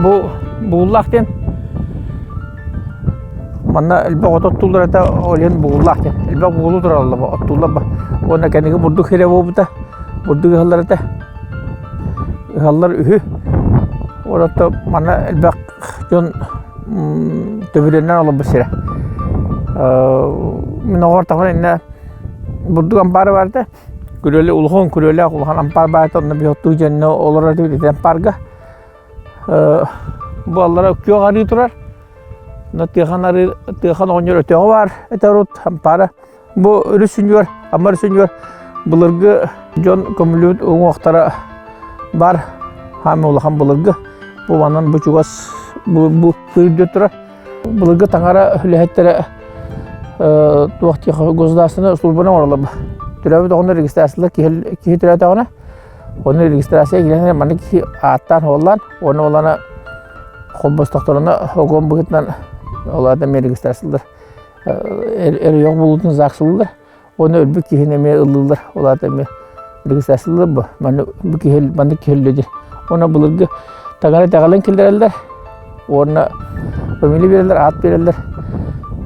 Бу Бууллаах диэн манна элбэх от оттууллар этэ, ол иһин Бууллаах диэн. Элбэх буолу тураллар оттууллар уонна кэнники бурдук сирэ буолбута, бурдук ыһаллар этэ. Ыһаллар үһү. Ол оттон манна элбэх дьон төбүрүөннээн олорбут сирэ. Мин оҕолор таһын иннэ бурдук ампаара баар этэ. Күрүөлэ улахан күрүөлээх улахан ампаар баар этэ, онно биһи оттуу дьэннэ олорор этибит ити ампаарга. Бу аллара күөх арыы турар. Онно Тыахан арыы Тыахан оҕонньор өтөҕө баар этэ урут ампаара. Бу өрүс сүнньүгэр, Амма өрүс сүнньүгэр былыргы дьон көмүлүөт уҥуохтара баар. Хаамыы улахан былыргы. Бу манан бу чугас бу, бу үрдү турар. Былыргы таҥара үлэһиттэрэ туох диэх государственнай службаны оҥороллор. Төрөөбүт оҕону регистрациялар киһи, киһи төрөөтөҕүнэ, ону регистрация киирэн маннык киһи ааттаан-суоллаан, уонна олана холбостохторуна огуон быһыытынан ол аата эмиэ регистрациялар Эрийэх буолуутун ЗАГСылыыллар уонна өлбүт киһини эмиэ ыллыыллар. Ол аата эмиэ регистрациялыыллар бу. Манна бу киһи маннык киһи өллө диэн. Уонна былыргы таҥара итэҕэлин киллэрэллэр уонна фамилия биэрэллэр, аат биэрэллэр.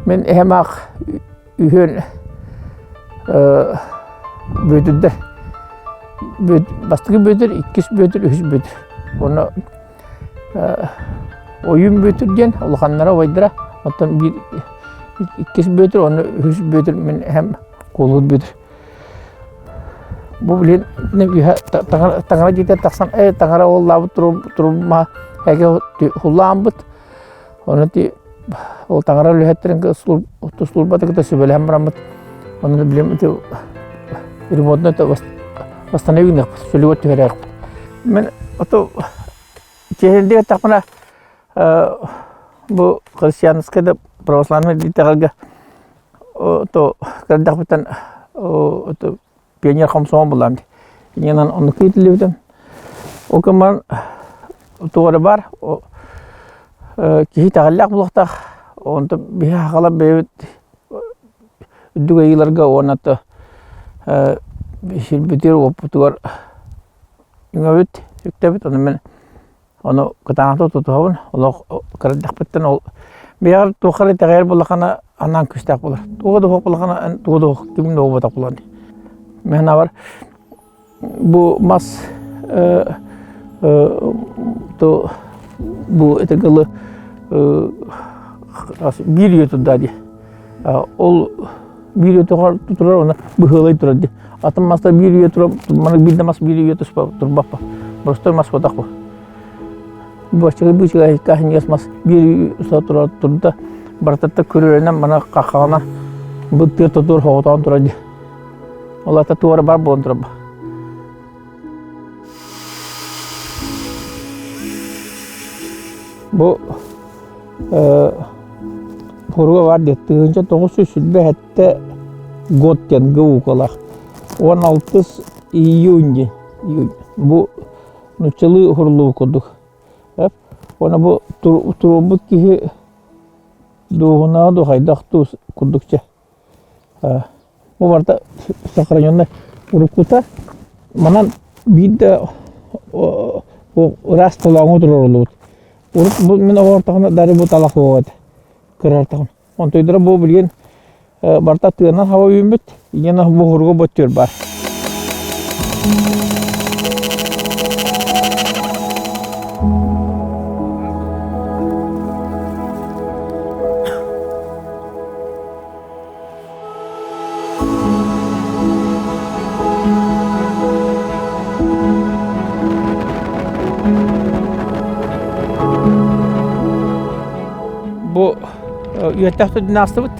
Мин эһэм аах үһүөн Бүөтүрдэр. Бастакы Бүөтүр, иккис Бүөтүр, үһүс Бүөтүр. Уонна Ойуун Бүөтүр диэн улаханнара убайдара, оттон биир иккис Бүөтүр уонна үһүс Бүөтүр мин эһэм Куолуһут Бүөтүр. Бу билин үһэ таҥара дьиэтигэр тахсан ээ таҥара уоллаабыт турумма эгэ хуллааммыт. Ону ти ол таҥара үлэһиттэрин службата кытта сүбэлэһэн бараммыт ону билим ити ремонтно восстановить гыныахпыт, чөлүгэр түһэрээхпит. Мин ото Чэһирдик эттэхпинэ, бу христианскай да православнай итэҕэлгэ то кырдахпыттан пионер хомсомол буллаам дии. Иннинэн оннук иитиллибитим. Ол гынан туох эрэ баар киһи итэҕэллээх буолуохтаах. Онтон биһи сахалар бэйэбит үрдүк айыыларга уонна то сирбитигэр-уоппутугар Үҥэбит, үктэбит, ону мин ону кытаанахтык тутуһабын. Олох кырдьахпыттан ол бэйэҕэр туохха эрэ итэҕэйэр буоллаххына анаан күүстээх буолар. Туга да суох буоллаххына туга да суох ким да буолбатах буолан. Мин санаабар бу мас то бу это гылы биир үйэ турда дии. Ол биир үйэ турар уонна быһыылай турар дии. Атын мастар биир үйэ турар, маны биир да мас биир үйэ турбаппа. Простой мас буотах бу. Боччуга быычыга каһиньгас мас биир үйэ турар турда. Барытатта көрөрөнөн мана хахаҕына бу тыа тотур хоҕотоон турар дии. Ол ата туора бар буолан турар. Бу Хоруга баар диэн 1927 год диэн ГУКалаах. 16 июнь диэн бу нууччалыы уһурлуу курдук. Уонна бу туруорбут киһи дуоһунаҕа дуу хайдах дуу курдук чэ. Бу барыта сохраненный уруккута. Манан биир да ыраас толооҥҥо туруоруллубут. Урут бу мин оҕортоҕуна дары бу талах буолуо этэ кырартаҕым. Онтуйдара бу билигин барыта тыанан хаба үүммүт, инньэ бу уһуруга боттүөр баар. Бу үөттэх төрдүн аастыбыт.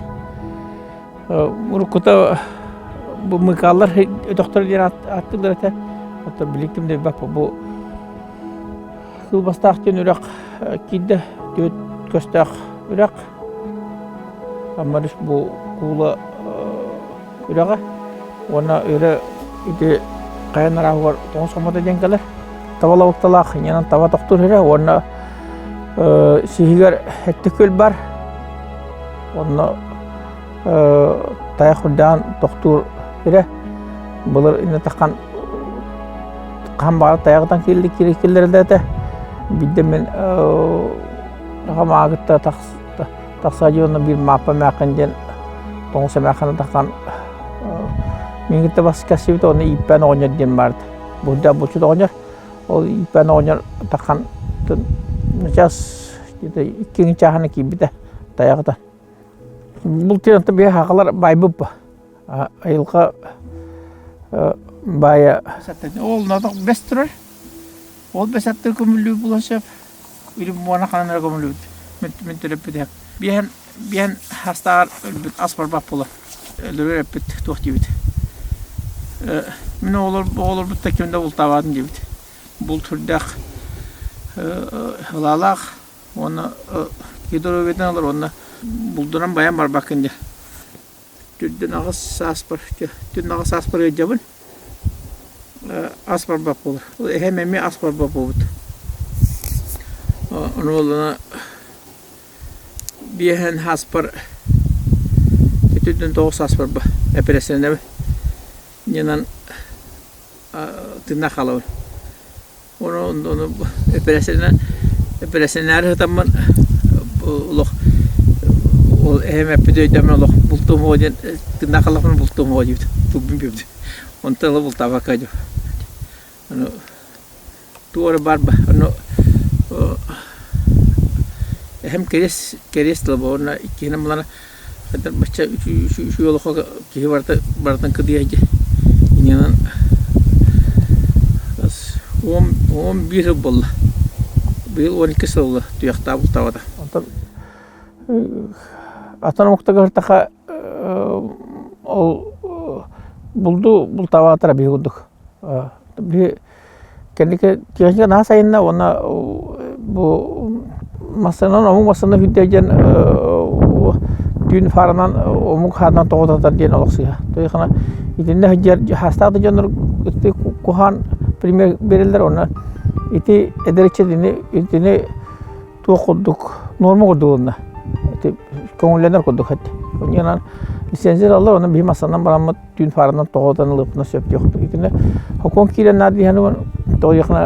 Уруккута бу мыкааллар өтөхтөр диэн ааттыыллар этэ. Оттон билигин да билбэппин. Бу Кылбастаах диэн үрэх киирдэ. Түөрт көстөөх үрэх. Аммарыс бу куула үрэҕэ уонна өрө ити хайан арааһыгар тоҥус хомото диэн кэлэр. Таба лабыкталаах инньэнэн таба тохтуур сирэ уонна сиһигэр сэттэ күөл бар. Онно тайах үрдээн тохтуур сирэ. Былыр иннэтаххан хаһан баҕар тайаҕытан киллэрэллэр этэ. Биирдэ мин Хамаагытта тахса дьонно биир Мааппа эмээххин диэн тоҥус эмээххинэ тахсан миигиттэ бас кэссибит уонна Ииппээн оҕонньор диэн баард. Бурда булчут оҕонньор. Ол Ииппээн оҕонньор таххан час где-то иккиҥи чааһына киирбитэ тайаҕыта. Бултуйан биһи хахалар байбыт айылҕа баайа Ол надо бэс турар. Ол бэс аттыы көмүллүү буолуон сөп. Или муона ханан эрэ көмүллүбүт. Мин төрөппүт Биэһэн биэһэн хастааҕар өлбүт ас барбат буола. Өлөрөр эппит туох диэбит. Мин оҕолор оҕолорбут да ким да бултаабатын диэбит. Булт сүрдээх ылаалаах уонна киһи доруобуйатын ылар уонна булдунан байан барбаккын диэн. Түрдүн аҕыс сааспар түн аҕыс сааспар ыалдьабын. Ас барбат буолар. Эһэм эмиэ ас барбат буолбут. Ону буоллаҕына биэһэн сааспар 79 сааспар эпэрээссийэлэнэбин. Инньэнэн тыыннаах хаалабын. Ону эпэрээссийэнэн эпэрээссийэлэнээри сытаммын олох ол эһэм эппит өйдөммүн олох бултуум уо диэн тыыннаах хааллахпына бултуум уо диэбит тылбын биэрбит. Онтон ыла бултаабакка дьэ ону туох эрэ баар ону эһэм кэриэс кэриэс тыла уонна иккиһинэн булан Бачча үчүгэй олоххо киһи барыта барытын кыдыйа дии. Иннинэн 11 сыл буолла. Быйыл 12 сыл буолла туйахтаах бултаабата. Онтон атын омуктарга сыртахха ол булду бултаабатара биһи курдук. Биһи Кэнники техника наһаа сайынна уонна бу массыынанан омук массыына сүүрдэр диэн түүн фаранан омук хаанынан тоҕо диэн олох сыыһа. То итиннэ сылдьар хаастаах да дьоннор куһаҕан пример биэрэллэр уонна ити эдэр ыччат итини итини туох курдук нуорма курдук ылынна. Ити көҥүллэнэр курдук эт. Онньонон лицензия ылаллар онон биһи массыынанан бараммыт түүн фаранан тоҕотон ылыахпына сөп диэх курдук. Итиннэ сокуон киирэн наар диэххинэ тоҕо диэххинэ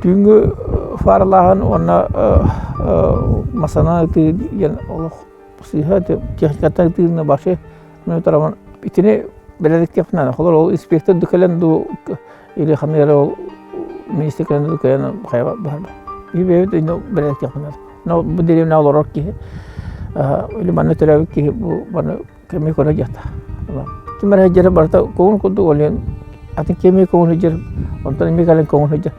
түүҥҥү фаралааһын уонна массыынанан ытыы диэн олох сыыһа техникаттан ытыыны вообще мен утарабын итини бэлэдиктиэхпин холор ол инспектор да кэлэн дуу или ханнык эрэ ол министр кэлэн дуу кэлэн хайа баһар биһи бэйэбит бэлэдиктиэхпин но бу дэриэбинэҕэ олорор киһи или манна төрөөбүт киһи бу маны кэми көрө дьата. Ким эрэ сылдьара барыта көҥүл курдук ол иһин атын кими көҥүл сылдьар, онтон эмиэ кэлэн көҥүл сылдьар.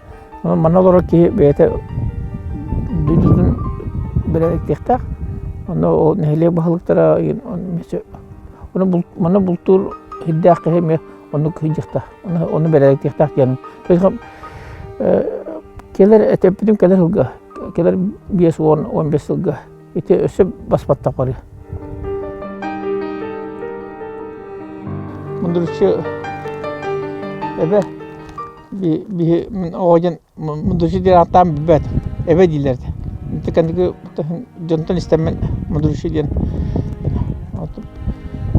Онон манна олорор киһи бэйэтэ дойдутун бэрээдэктиэхтээх. Онно ол нэһилиэк баһылыктара ону манна бултуур сирдээх киһи эмиэ оннук сылдьыахтаах. Ону бэрээдэктиэхтээх диэн. Кэлэр этэппитим кэлэр сылга, кэлэр 5 10 15 сылга Ити өссө баспаттах барыа. Мындырыччы эбэ биһи мин оҕо диэн мындырыччы диэн ааттаан билбэт эбэ дииллэр этэ. Ити кэнники дьонтон истэммин мындырыччы диэн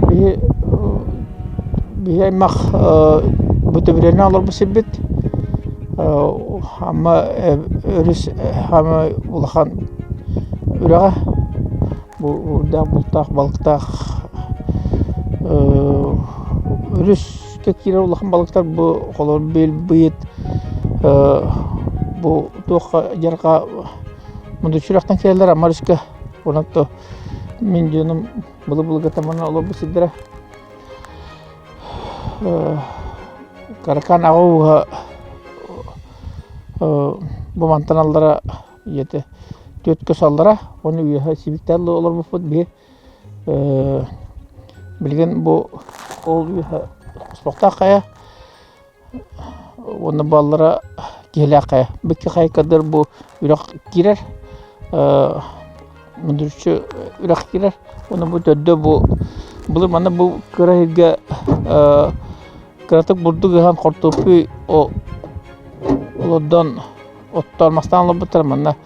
биһи биһи аймах бу Төбүрүөннээх олорбут сирбит Амма өрүс саамай улахан үрэҕэ бу үрдээх бултаах балыктаах өрүскэ киирэр улахан балыктар бу холобур быйыт бу туохха дьарҕа мундуччу үрэхтэн кэлэллэр Амма өрүскэ онон то мин дьонум былы-былыргыттан манна олорбут сирдэрэ Каракан аҕа ууһа бу мантан аллара ийэтэ түөрт көс аллара уонна үөһэ сибиктээн олорбуппут биһи билигин бу ол үөһэ хоспохтоох хайа Уонна баллара киһилээх хайа. Бикки хайкадыр бу үрэх киирэр. Мындырчы үрэх киирэр. Уонна бу төрдө бу былыр манна бу кыра сиргэ кыратык бурдук ыһан хортуоппуй олордон оттоон мастаан олорбуттар манна.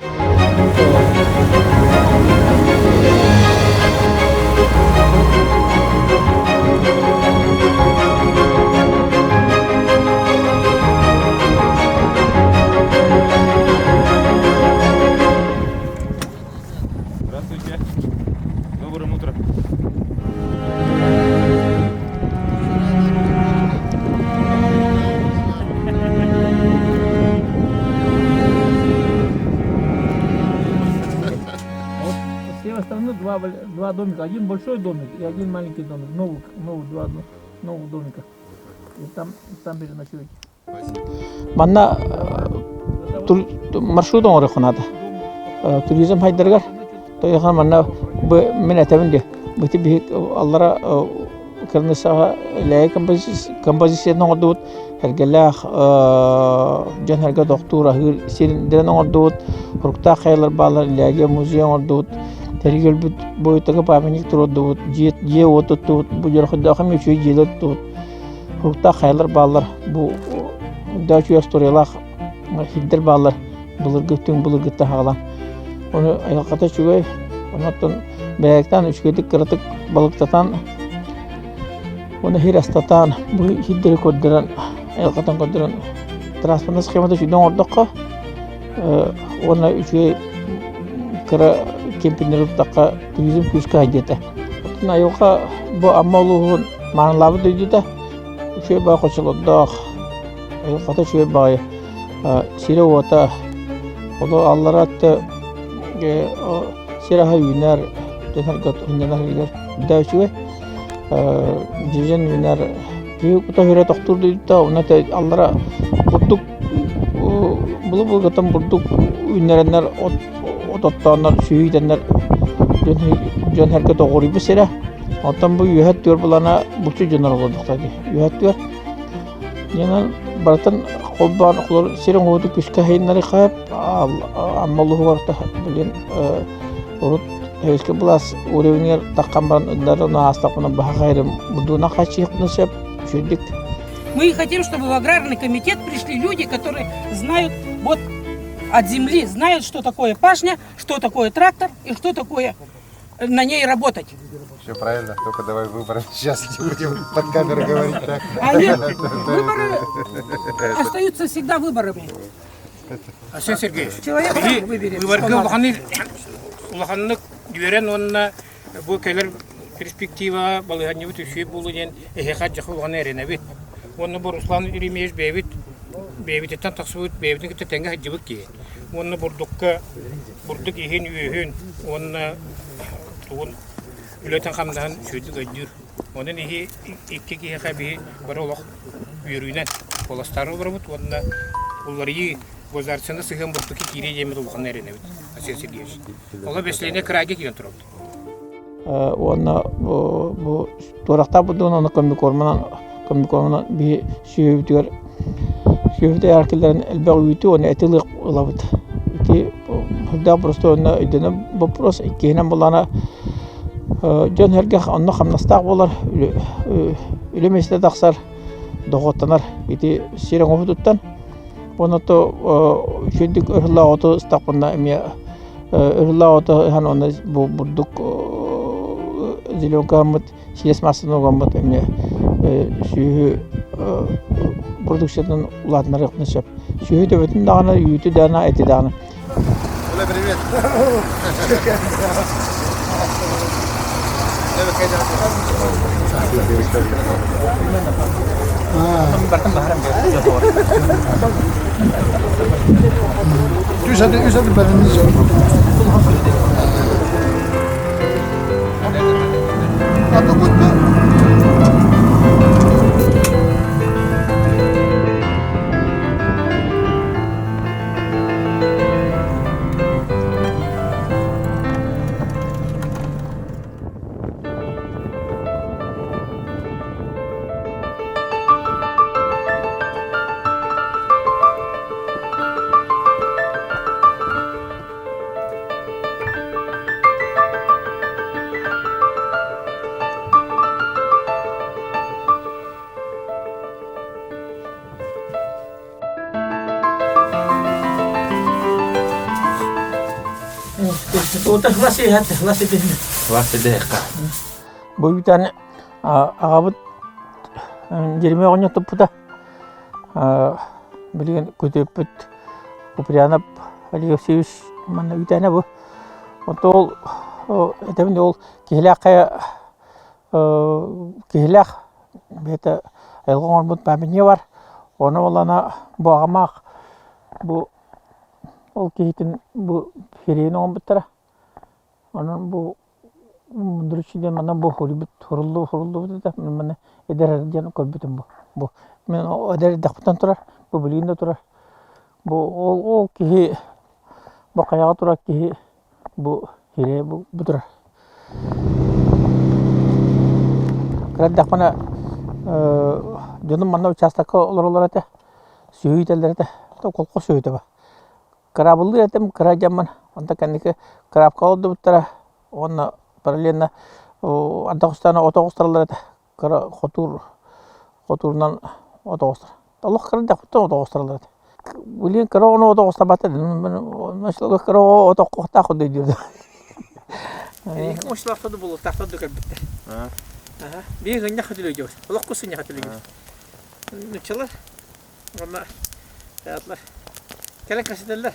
Два, два домика. Один большой домик и один маленький домик. Новых, новых два новых домика. И там, там переночуете. Манна маршрут оҥоруохха наада. Туризм хайдарыгар тойохон манна бу мин этэбин диэ бити биһик аллара кырнысаҕа лээги композициятын оҥордубут эргэлээх дьон эргэ тохтуур аһыыр сирдэрин оҥордубут Хуруктаах хайалар бааллар Лээги музей оҥордубут тэрийгэ өлбүт буойуттарга памятник туруордубут дьиэ дьиэ-уот туттубут бу дьорохойдоох эмиэ үчүгэй дьиэлэр туттубут Хуруктаах хайалар бааллар бу да үчүгэй остуоруйалаах сирдэр бааллар былыргы түҥ былыргыттан саҕалаан ону айылҕата үчүгэй онон бэйэктэн үчүгэйдик кыратык балыктатан уонна сир астатаан бу сирдэри көрдөрөн айылҕатын көрдөрөн транспортнай схемата үчүгэйдик оҥордоххо уонна үчүгэй кыра кемпиннэри туттахха туризм күүскэ сайдыа этэ. Оттон айылҕа бу Амма улууһун маанылаабыт дойдута үчүгэй баҕайы хочолордоох, айылҕата үчүгэй баҕайы сирэ-уота олу аллара өттө сир аһа үүнэр, сынньанар да үчүгэй. Дьиэдьэн үүнэр киһи кута сүрэ тохтуур дойдута онно аллара бурдук былы-былыргыттан бурдук үүннэрэннэр от от оттооннор сүһүйтэннэр дьон сэргэ тоҕуоруйбут сирэ. Оттон бу үөһэ өттүгэр былаана булчут дьоннор олордохтор дии. Үөһэ өттүгэр Дьонон барытын холбоон холор сир оҥоһуутун күскэ сайыннары хаап Амма улууһугар билин урут Советскай былаас уровеньгар таххан баран ыддарын аастахпына баһа хайрым бурдугунан хааччыйыахпына сөп үчүгүйдик Мы хотим, чтобы в аграрный комитет пришли люди, которые знают вот от земли, знают, что такое пашня, что такое трактор и что такое на ней работать. Все правильно, только давай выборы сейчас не будем под камеру говорить так. А нет, выборы остаются всегда выборами. Арсен Сергеевич, Человек сам выберет, что выборга надо. улаханнык улаханнык үөрэн уонна бу кэлэр перспектива балаһыанньабыт үчүгэй буолуо диэн эһиэхэ дьаха улаханы эрэнэбит. Уонна бу Руслан Еремеевич бэйэбит бэйэбититтэн тахсыбыт бэйэбитин кытта тэҥҥэ сылдьыбыт киһи. Уонна бурдукка бурдук иһин-үөһүн уонна тугун үлэтин-хамнаһын үчүгэйдик өйдүүр. Онон иһи икки киһиэхэ биһи бары олох үөрүүнэн куоластаары олоробут уонна уларыйыы государственнай сыһыан бурдукка киириэ диэммит улаханна эрэнэбит Арсен Сергеевич. Оло бэсилиэнэ кыраайга киирэн турабыт. Уонна бу туорахтаах бурдугун ону комбикормунан комбикормунан биһи сүөһүбүтүгэр сүөһүбүт киллэрэн элбэх үүтү уонна эти ылабыт. Ити сүрдээх боростуой уонна өйдөнөр боппуруос. Иккиһинэн буоллаҕына дьон сэргэх онно хамнастаах буолар, үлэ миэстэтэ тахсар, дохуоттанар. Ити сир оҥоһуутуттан уонна то үчүгэйдик өр сыллаах оту ыстахпына эмиэ өр сыллаах оту ыһан уонна бу бурдук зеленкаһыммыт сиэс массаны угаммыт эмиэ сүөһү продукциятын улаатыннарыахпын сөп. Сүөһү төбөтүн даҕаны, үүтү даҕаны, эти даҕаны. Оля, привет! Үс аты, үс аты Бу үүтээн аҕабыт Дьэримэ оҕонньор туппута. Билигин күтүөппүт Куприянов Алексеевич манна үүтээнэ бу. Онто ол этэбин ол киһилээх хайа киһилээх бэйэтэ айылҕа оҥорбут памятнига бар. Ону буоллаҕына бу аҕамаах бу ол киһитин бу сирэйин оҥорбуттара. Онон бу. Мындырыччы диэн манна бу хоруйбут хоруллу хоруллубут этэ. Мин манна эдэр диэн көрбүтүм бу. Бу мин эдэр эрдэхпиттэн турар, бу билигин да турар. Бу ол ол киһи бу хайаҕа турар киһи бу сирэ бу, бу турар. Кыра эрдэхпинэ дьонум манна учаастакка олороллор этэ, сүөһү иитэллэр этэ. Колхоз сүөһүтэ ба. Кыраабыллыыр этим, кыра дьоммун. Онтон кэнники кыраапка олордубуттара уонна параллельно ардах устаана от оҕустараллар этэ. Кыра хотуур хотуурунан от оҕустар. Олох кыра эрдэхпиттэн от оҕустараллар этэ. Билигин кыра оҕону от оҕустарбаттар кыра оҕо от оххуохтаах курдук диир. Ошлаахтар да булуохтаахтар да кэлбиттэр. Биир ынньах өтүлүгдүбүт. Олох кус ынньах өтүлүгдүбүт. Нуччалар Уонна атлар кэлэн кэсэтэллэр.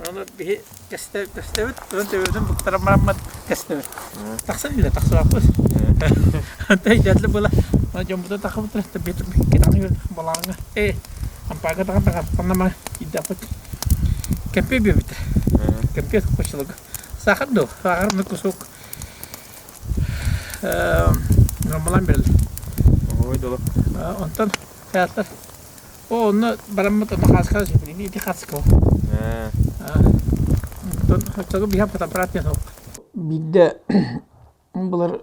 Ону биһи кэстэбит, онон төбөбүтүн буктаран бараммыт кэстэбит. Тахсан илэ тахсыбаппыт. Антон дьээтлэ буола дьоммутун тахабыттар китаны балааҥҥа э ампаарга тахан тахаттаннама идэппит кэмпиэ биэбитэ. Кэмпиэ хочолого. Сахар дуу, сахар кусок нормалан берилди. Ой, доло. Онтон Театр. О, онно бараммыт онно хааска сөбүлүүн ити хааска. Онтон оччого биһа фотоаппарат диэн суох. Биирдэ былыр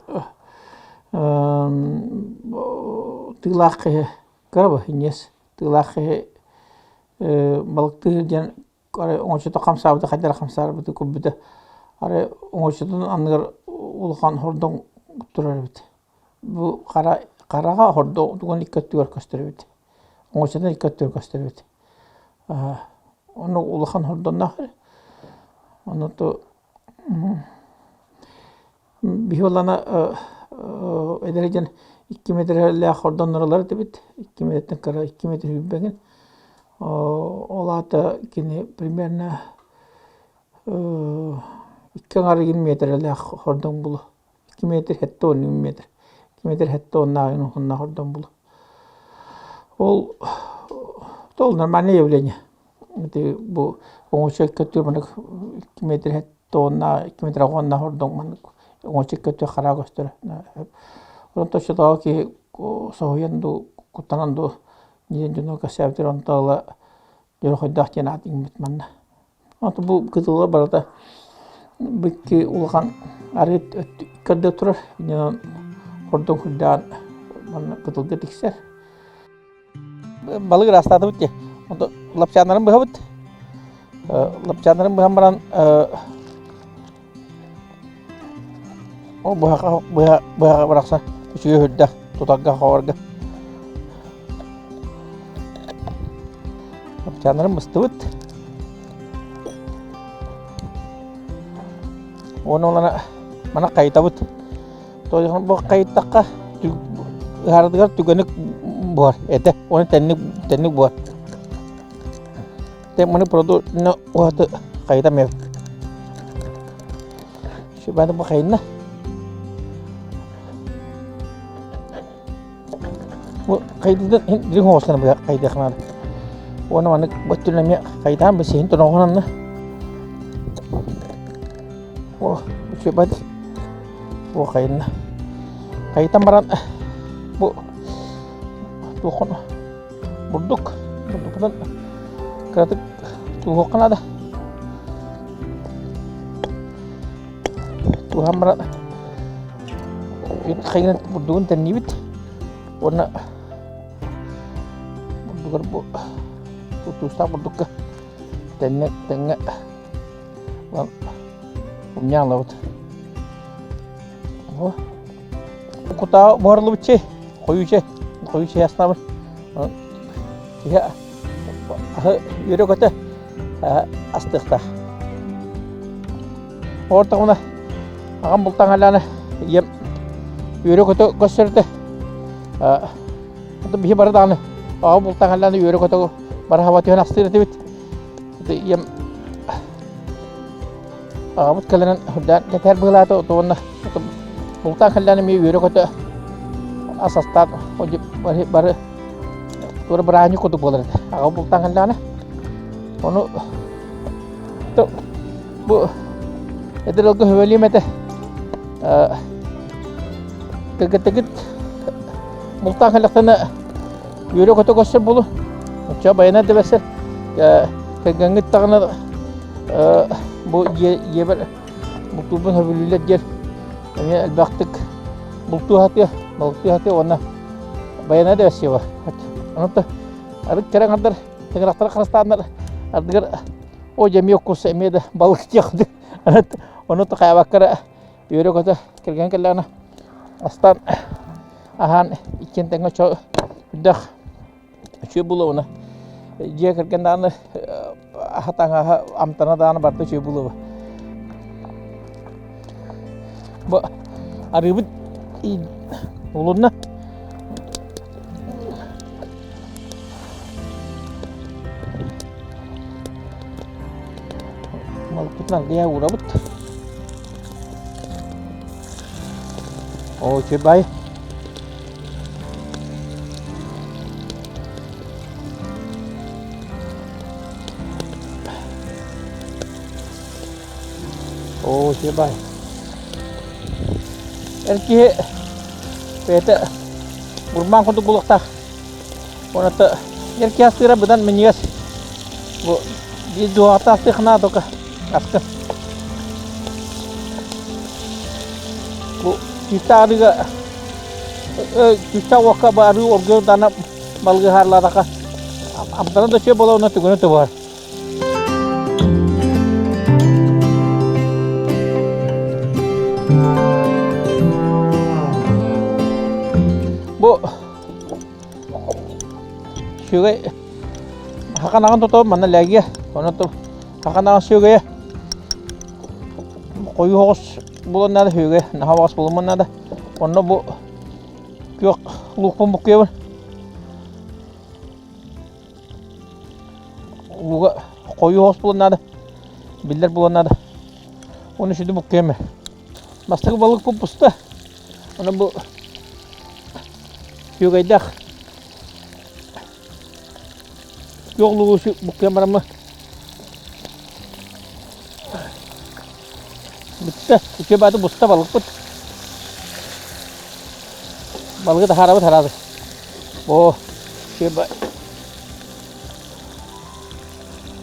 тыылаах киһи кыра инньиэс тыылаах киһи балыктыыр диэн арай оҥочото хамсаабыта хайдах эрэ хамсаабыта көрбүтэ арай оҥочотун анныгар улахан хордоҥ турар эбит Бу хара хараҕа хордугун икки өттүгэр көстөр эбит. Оҥочотун икки өттүгэр көстөр эбит. Ону улахан хордонноох эрэ. Ону то биһи олана эдэр дьон 2 метрэлээх хордонноролор этибит. 2 метртэн кыра 2 метр сүүрбэгин. Ол аата кини примерно 2 аҥар миэтэрэлээх хордон булу. 2 метр 70 метр 2 метр 70 уоннаах ордон булу. Ол ол нормальное явление. Ити бу оҥочо көтүө маннык 2 метр 70 2 метр уоннаах ордон маннык оҥочо көтүө хараа көстөр. Онон точчотооҕу киһи соһуйан дуу, куттанан дуу диэн дьону кэпсээбитэр онто ыла дьорохойдоох диэн аат иҥмит манна. Ото бу кытыла барыта бикки улахан арыт көрдө турар. Иннинэн хордон курдаан манна кытылга тиксэр. Балык ыраастаатыбыт дии. Онто лапчааннарын быһабыт. Лапчааннарын быһан баран Ол быһаха быһа быһаҕа бырахса үчүгэй үрдэх тутарга хоорго. Лапчааннарын быстыбыт. Уонна олана мана хайытабыт. Тоойухан бу хайыттахха ыһаардыгар түгэник буһар этэ. Уонна тэнник тэнник буһар. Те маны проду уһаты хайытам Сүбэни бу хайынна. Бу хайдыдан дириҥ оҕускана бу хайдыахнаан. Уонна маннык бөттүн эмиэ хайдаан бу сиһин тоноҕунанна. О, сүбэт бу хайынна. Хайытан баран бу тухон бурдук бурдукпутун кыратык тууһуохха наада. Тууһан баран хайынан бурдугун тэнниибит уонна бурдугар бу туустаах бурдукка тэннэ тэҥҥэ умньаан ылабыт. Кутаа буһарыллыбыт чэй, хойуу чэй, хойуу чэй астаабыт. Киһи аһы үөрэ-көтө астыахтаах. Ортоҕуна аҕам бултаан халаана ийэм үөрэ-көтө көрсөрдө. Биһи бары даҕаны аҕам бултаан халаана үөрэ-көтө бары хаба түһэн астыыр этибит. Ийэм Аҕабыт кэлэн үрдээн кэтэр быһыылаата уонна бултаан кэллээн эмиэ үөрэ-көтө ас астаан бары бары туора бырааһынньык курдук буолар этэ. Аҕам бултаан кэллэҕинэ ону бу эдэр ыалга сөбөлүөм этэ. Кыргыттыгыт бултаан кэллэхтэринэ үөрэ-көтө көрсөр буолу. Оччо байана дэбэсэр. Кэргэҥҥит даҕаны бу дьиэбэр бултуурбун сөбүлүүллэр диэн эмиэ элбэхтик бултуу сатыа, балыктыы сатыа уонна байана дэбэсиэҕэ. Онон арыт кэрэ аҥардар тыҥырахтара харыстааннар ардыгар о дьэ эмиэ уккус эмиэ да балык диэх ону хайабакка эрэ үөрэ-көтө кэргэн кэллэҕинэ астаан аһаан иккиэн тэҥҥэ оччо үрдэх үчүгэй буолуо дьиэ кэргэн даҕаны аһа таҥаһа амтана даҕаны барыта үчүгэй буолуо бу арыыбыт улунна Малпытын аргыйа уурабыт. Оо, үчүгэй. Оо, үчүгэй. Эр киһи бэйэтэ урмаан курдук буолуохтаах. Уонна эр киһи астыыра быдан минньигэс. Бу биир дуоһаҕата астыахына только аскын. Бу күүстээх арыыга күүстээх уокка бу арыы оргуйар даана балыгы амтана да үчүгэй буолар уонна түгэнэ тубуһар. Бу Сүөгэй хаканаҕын тутуом манна лээгиэ. Онон хаканаҕын сүөгэйэ хойуу оҕус булан наада сүөгэй наһаа оҕус булуман наада. Онно бу күөх луукпун буккуйабын. Лууга хойуу оҕус булан наада. Биллэр булан наада. Оны сүдү буккуйам. Бастакы балык буста. Онон бу сүөгэйдээх күөх лугу буккуйан бараммын бүттэ. Үчүгэй бааты буста балыкпыт. Балыгы таһаарабыт хараады. Оо, үчүгэй ба.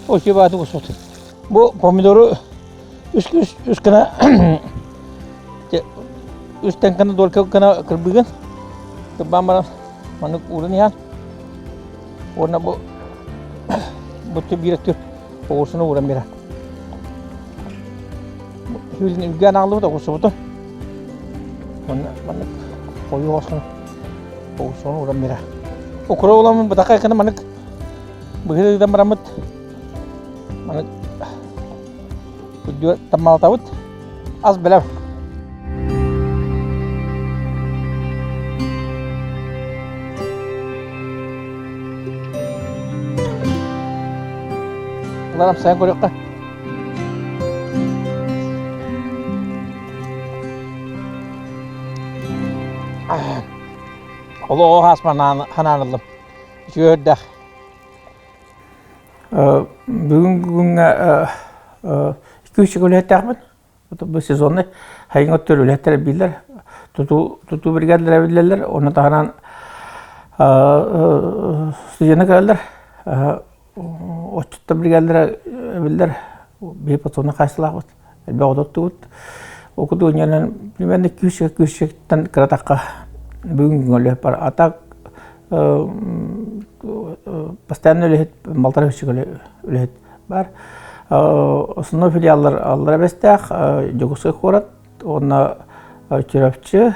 О, үчүгэй бааты буспут. Бу помидору үс үс үс гына үс тэҥканы долька гына кырбыгын кырбаан баран маннык ууран иһэн уонна бу бутtu биир өттү оҕурсуну ууран биэрэр Сүүрүн үргээн аҕаллыбыт оҕурсубутун уонна маннык хойуу оҕурсуну оҕурсуну ууран биэрэр укроп уламмын бытахай гына маннык быһыы ыытан бараммыт Маны үрдүгэр таммалатабыт. Ас бэлэм. Ыларам сайын көрүөххэ. Олоҕу хаасман ханаан ыллым. Үчүгэй үрдэх. Бүгүн күҥҥэ икки-үс үлэһиттээхпин. Бу сезонный сайыҥҥы өттүгэр үлэһиттэр элбииллэр. Тутуу тутуу бригадалара эбиллэллэр. Ону таһынан студеннар кэлэллэр. Отчуттар бригадалара эбиллэр. Биһи подсобнай хаачыстыбалаахпыт. Элбэх от оттубут. Ол курдук инньэнэн примерно күүс күүсүттэн кыратахха бүгүн күҥҥэ үлэһит бар. А так постоянно үлэһит балтараа үчүг үлэһит бар. Основной филиаллар Аллара Бэстээх, Дьокуускай куорат уонна Чурапчы,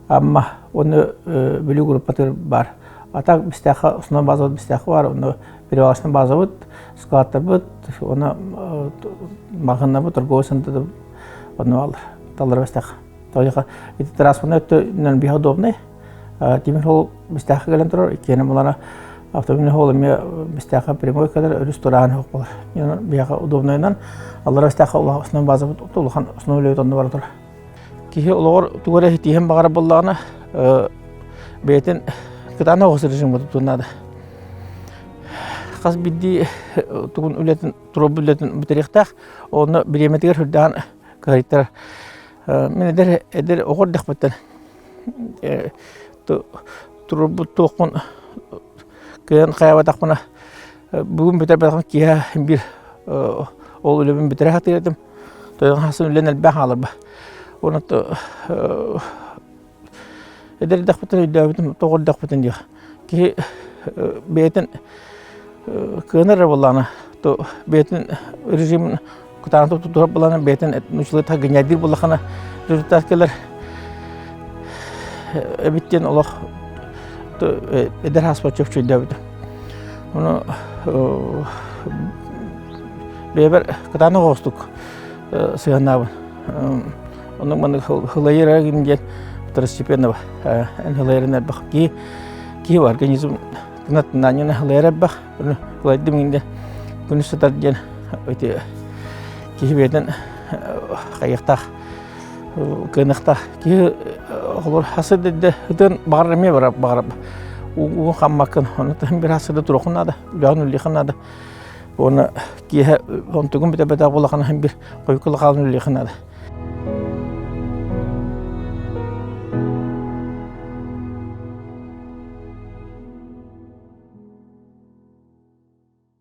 Амма уонна Бүлүү группатыгар бар. А так Бэстээххэ основной базабыт Бэстээххэ бар, онно перевалочный базабыт, складтарбыт, уонна маҕаһыыннарбыт, торговый центрдар онно бааллар. Аллара Бэстээх. Тоҕо ити транспортнай өттүнэн биһиэхэ удобнай. Тимир суол Бэстээххэ кэлэн турар, иккиэнэ булана автомобильный суол эмиэ Бэстээххэ прямой кэлэр, өрүс тураан суох буолар. Биһиэхэ удобнайынан Аллара Бэстээххэ основной базабыт улахан основной үлэбит онно бара турар. Киһи олоҕор тугу эрэ ситиһэн баҕарар буоллаҕына, бэйэтин кытаанах оҕус режимҥэ тутуон наада. Хас биирдии тугун үлэтин, туруорбут үлэтин бүтэриэхтээх. Онно бириэмэтигэр сүрдээҕин кыһайтарар. Мин эдэр эдэр оҕо эрдэхпиттэн турбут туохпун кыайан хайаабатахпына бүгүн бүтэрбэтэхпинэ киэһэ биир ол үлэбин бүтэрэ сатыыр этим. Тойон хасын үлэн элбэх хааларба. Оны эдэр эрдэхпиттэн өйдөөбүтүм, тоҕо эрдэхпитин диэх. Киһи бэйэтин кыанар эрэ буоллаҕына, то бэйэтин режимин кытаанахтык тутуһар буоллаҕына, бэйэтин нуччалыы гынньайдыыр буоллахына, результат кэлэр эбит диэн олох эдэр ааспат чопчу өйдөөбүтүм. Ону бэйэбэр кытаанах оҕустук сыһыаннаабын. Оннук маннык хылайыр диэн второстепенного эн хылайарын элбэх киһи киһи организм тынатынанньана хылайар элбэх хылайдым инде күнүс сытар диэн ити киһи бэйэтин хайыахтаах кыаныахтаах киһи олор хасы дэдде ытын баҕарар эмиэ барар баҕарар уу хаммаккын ону таһын бир хасыда туруохун наада үлэҕин үллиэхин наада уонна киэһэ онтугун бүтэрбэтэх буоллахына бир хойукку хаалан үллиэхин наада.